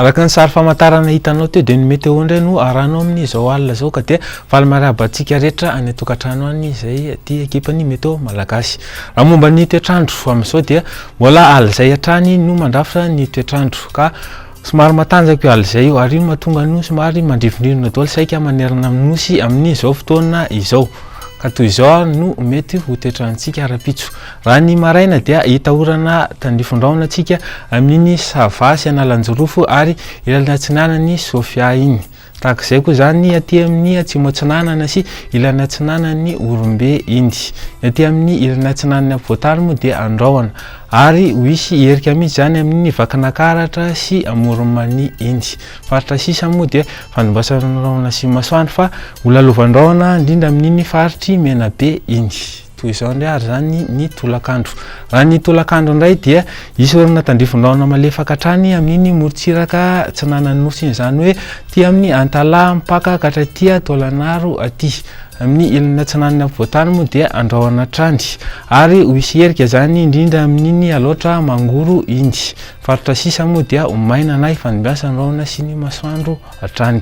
Araka ny sary famantarana hitanao teo dia ny météo indray no arahanao amin'izao alina izao ka dia faly miarahaba antsika rehetra any an-tokantrano any izay aty ekipan'ny météo malagasy. Raha momba ny toetr'andro amin'izao dia mbola alizay hatrany no mandrafitra ny toetr'andro ka somary matanjaka io alizay io ary io no mahatonga ny somary mandrivondrivona daholo saika manerana ny nosy amin'izao fotoana izao. Ka toy izao ary no mety ho toetrantsika rahampitso. Raha ny maraina dia hita orana tandrifin-drahona tsika amin'iny Sava sy Analanjirofo ary ilany atsinanan'i Sofia iny. Tahaka izay koa izany aty amin'ny atsimo atsinanana sy ilany atsinanan'i Orombe iny. Ny aty amin'ny ilany atsinanan'ny afovoantany moa dia andrahona ary ho hisy herika mihitsy izany amin'iny Vakinakaratra sy Amoron'i Mania iny. Faritra sisa moa dia fandimbasan'ny rahona sy masoandro fa ho lalovan'ny rahona indrindra amin'iny faritr'i Menabe iny. Toy izao indray ary izany ny tolakandro. Raha ny tolakandro indray dia hisy orana tandrifin-drahona malefaka hatrany amin'iny morontsiraka atsinanan'ny nosy iny, izany hoe aty amin'ny Antalaha mipaka ka hatraty Taolagnaro aty. Amin'ny ilany atsinanan'ny afovoantany moa dia andrahona hatrany ary ho hisy herika izany indrindra amin'iny Alaotra Mangoro iny. Faritra sisa moa dia ho maina na hifandimbiasa ny rahona sy ny masoandro hatrany.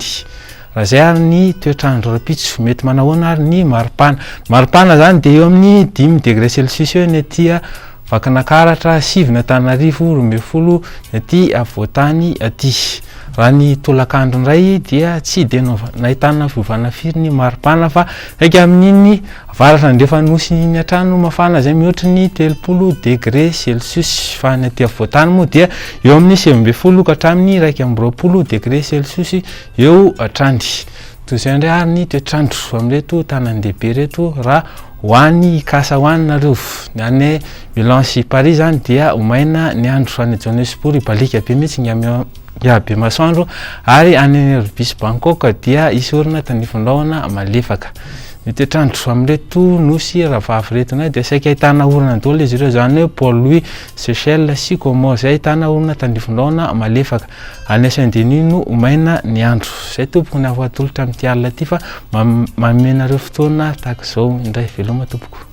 Raha izay ary ny toetr'andro rahampitso, mety manahoana ary ny maripana? Ny maripana izany dia eo amin'ny dimy degré celsius eo ny aty Vakinakaratra, sivy ny Antananarivo, 12 ny aty afovoantany aty. Raha ny tolakandro indray dia tsy dia nahitana fiovana firy ny maripana fa saika amin'iny avaratra andrefan'ny nosy iny hatrany no mafana izay mihoatry ny 30 degré celsius fa ny aty afovoantany moa dia eo amin'ny 19 ka hatramin'ny 21 degré celsius eo hatrany. Toy izay indray ary ny toetr'andro amin'ireto tanan-dehibe ireto raha ho any hikasa ho any nareo. Ny any Milan sy Paris izany dia ho maina ny andro, any Johannesburg hibaliaka be mihitsy ny be masoandro ary any Nairobi sy Bangkok dia hisy orana tandrifin-drahona malefaka. Ny toetr'andro amin'ireto nosy rahavavy ireto indray dia saika ahitana orana daholo izy ireo, izany hoe Port Louis, Seychelles sy Comores izay ahitana orana tandrifin-drahona malefaka. Any Saint Denis no ho maina ny andro. Izay tompoko ny afo atolotra amin'ity alina ity fa manome anareo fotoana tahaka izao indray. Veloma tompoko.